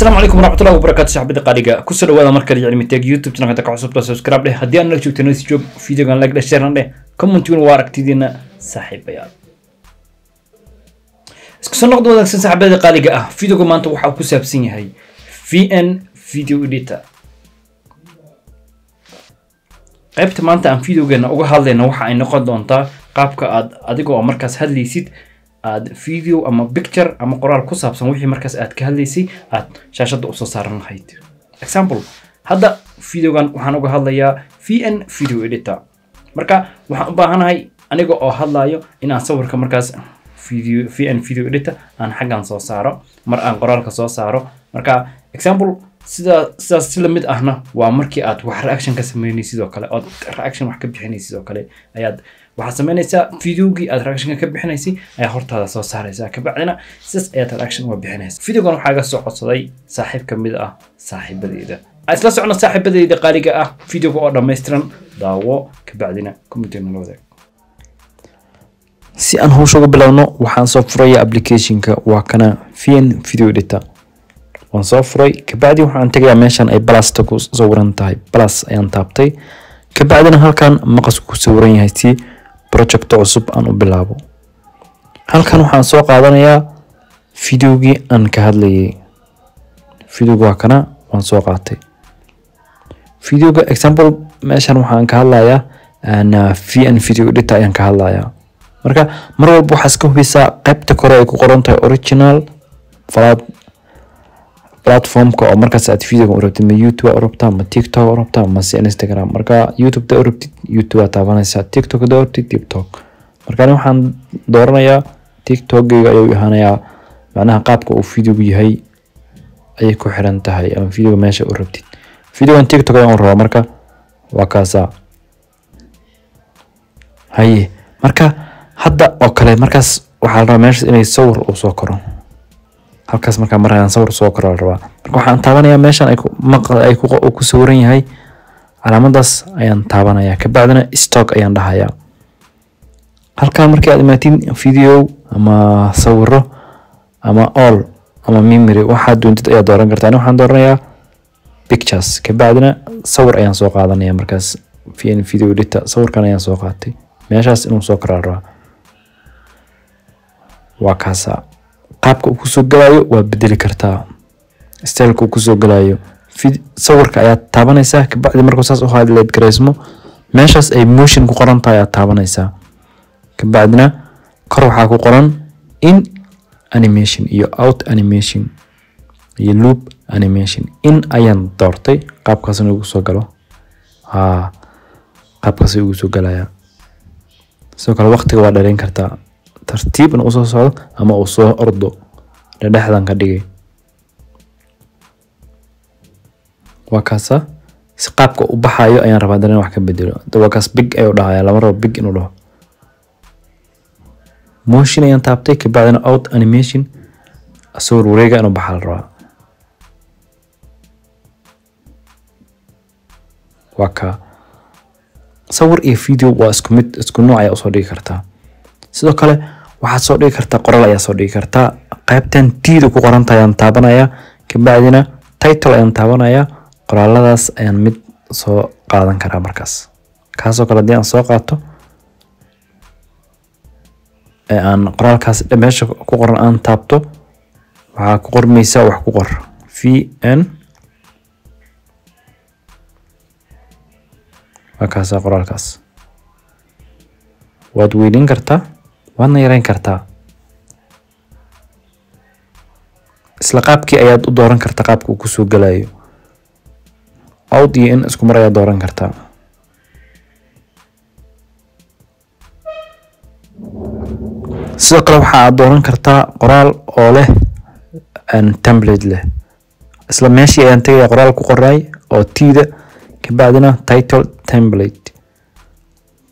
Asalaamu calaykum waraxmatullahi wabarakaatu, saaxiibada qaaliga, kusoo dhawaada mar kale Cilmi Tech YouTube channelka. Ka cusubta subscribe dheh, haddii aad nala joogto nala joog, videogan like dheh, share dheh, comment-una waa aragtidiina. Saaxiibayaal, isku soo noqdo wanaagsan. Saaxiibada qaaliga ah, videoga maanta waxa uu ku saabsan yahay VN Video Editor. Qaybta maanta aan videogeena uga hadlayna waxa ay noqon doontaa qaabka aad adigoo markaas hadlaysid aad video ama picture ama qoraal ku saabsan wixii markaas aad ka hadlaysay aad shaashadda usoo saaran lahayd. Example, hadda videogan waxaan uga hadlayaa VN Video Editor. Marka waxaan u baahanahay aniga oo hadlayo in aan sawirka markaas video VN Video Editor aan xaggan soo saaro, mar aan qoraalka soo saaro. Marka example, sida sidaas si lamid ahna waa markii aad wax reaction ka sameynaysid oo kale, ood reaction wax ka bixinaysid oo kale, ayaad waxaad samaynaysaa videogii aad reactionka ka bixinaysay ayaa hortaada soo saaraysaa, kabacdina sidaas ayaad reaction uga bixinaysa. Videogan waxaa iga soo codsaday saaxiib ka mid ah saaxiibadeyda. Isla socno saaxiibadeyda qaaliga ah, videoga oo dhammaystiran daawo, kabacdina comment-ina la wadaag. Si aan hawsha ugu bilowno, waxaan soo furaya applicationka. Waa kana VN Video Editor, waan soo furay. Kabacdi waxaan tegayaa meeshan ay plusta ku sawiran tahay, plus ayaan taabtay. Kabacdina halkan maqasku ku sawiran yahay si project cusub aan u bilaabo. Halkan waxaan soo qaadanayaa videogii aan ka hadlayay. Videoga waa kana, waan soo qaatay videoga. Example, meeshan waxaan ka hadlayaa VN Video Editor ayaan ka hadlayaa. Marka mar walba waxaa iska hubisaa qaybta kore ay ku qoran tahay original platformka oo markaas aad videoga u rabtid. Ma YouTube u rabtaa, ma TikTok u rabtaa, ma se Instagram? Marka YouTube da u rabtid, YouTube aad taabanaysaa, TikTok da u rabtid, TikTok. Marka ani waxaan dooranayaa TikTokgayga ayuu ahaanayaa. Macnaha qaabka uu videogu yahay ayay ku xiran tahay ama videoga meesha u rabtid. Videogan TikTok ayaan u rabaa, marka waa kaasaa. Haye, marka hadda oo kale markaas waxaa la rabaa meeshaas inay sawir uu soo koro halkaas. Markaa marayaan sawir soo koro la rabaa. Marka waxaan taabanayaa meeshan ay maqal ay ku sawiran yahay, calaamadaas ayaan taabanayaa, kabacdina stock ayaan dhahayaa. Halkan markii aad imaatiin, video ama sawiro ama all ama memory, waxaad doontid ayaad dooran kartaa. Ani waxaan dooranayaa pictures, kabacdina sawir ayaan soo qaadanaya. Markaas VN Video Editor sawirkan ayaan soo qaatay, meeshaas inuu soo koraa la rabaa. Waa kaasa qaabka uu kusoo galayo. Waa bedeli kartaa styleka uu kusoo galayo. Sawirka ayaad taabanaysaa, kabacdi markuu saas u highlight garaysmo, meeshaas ay motion ku qoran tahay ayaad taabanaysaa. Kabacdina kor waxaa ku qoran in animation iyo out animation iyo loop animation. In ayaan doortay, qaabkaas inuu igu soo galo. Haa, qaabkaas igu soo galayaa. Sidoo kale waqtiga waa dhereyn kartaa, tartiib in usoo socdo ama uu soo ordo. Dhexdhexdan ka dhigay, waa kaasa. Si qaabka u baxayo ayaan rabaa haddana in wax ka bedelo. Waa kaas, big ayuu dhahaya, lama rabo big inuu dhaho. Motion ayaan taabtay, kabacdina out animation, sawir wareega inuu baxaa la rabaa. Waa kaa. Sawir iyo video waa isku mid, isku nooc ayaa usoo dhigi kartaa. Sidoo kale waxaad soo dhigi kartaa qoraal ayaa soo dhigi kartaa. Qaybtan T-da ku qoran tahay ayaan taabanayaa, kabacdina title ayaan taabanayaa. Qoraaladaas ayaan mid soo qaadan karaa. Markaas kaasoo kale haddii aan soo qaato ee aan qoraalkaas meesha ku qoran aan taabto, waxaa ku qormaysa wax ku qor VN. Waa kaasaa qoraalkaas. Waad weyneyn kartaa, waadna yareyn kartaa. Isla qaabkii ayaad u dooran kartaa qaabka uu kusoo galayo. Out iyo in isku mar ayaad dooran kartaa. Sidoo kale waxa aad dooran kartaa qoraal oo leh template leh. Isla meeshii ayaan tegaya qoraal ku qoray oo T-da, kabacdina title template,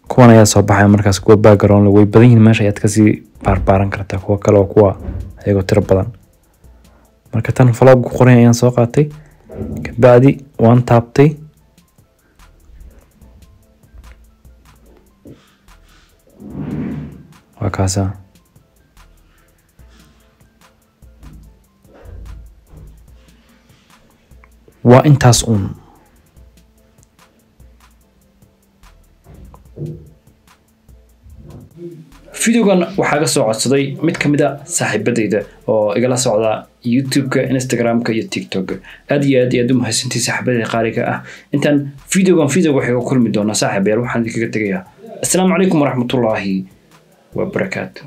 kuwan ayaa soo baxaya. Markaas kuwa background way badan yihiin, meesha ayaad kasii baarbaaran kartaa kuwa kale oo kuwa ayagoo tiro badan. Marka tan vlog ku qoran ayaan soo qaatay, kabacdi waan taabtay. Waa kaasa. Waa intaas uun. Videogan waxaa ga soo codsaday mid ka mid a saaxiibadayda oo igala socda YouTube-ka, Instagram-ka iyo TikTok-ka. Aad iyo aad iyo aad u mahadsantihi saaxiibadayda qaaliga ah. Intaan videogan videoga waxay uga kulmi doonaa saaxiibayaal, waxaan idinkaga tegayaa assalaamu calaykum waraxmatullaahi wabarakaatu.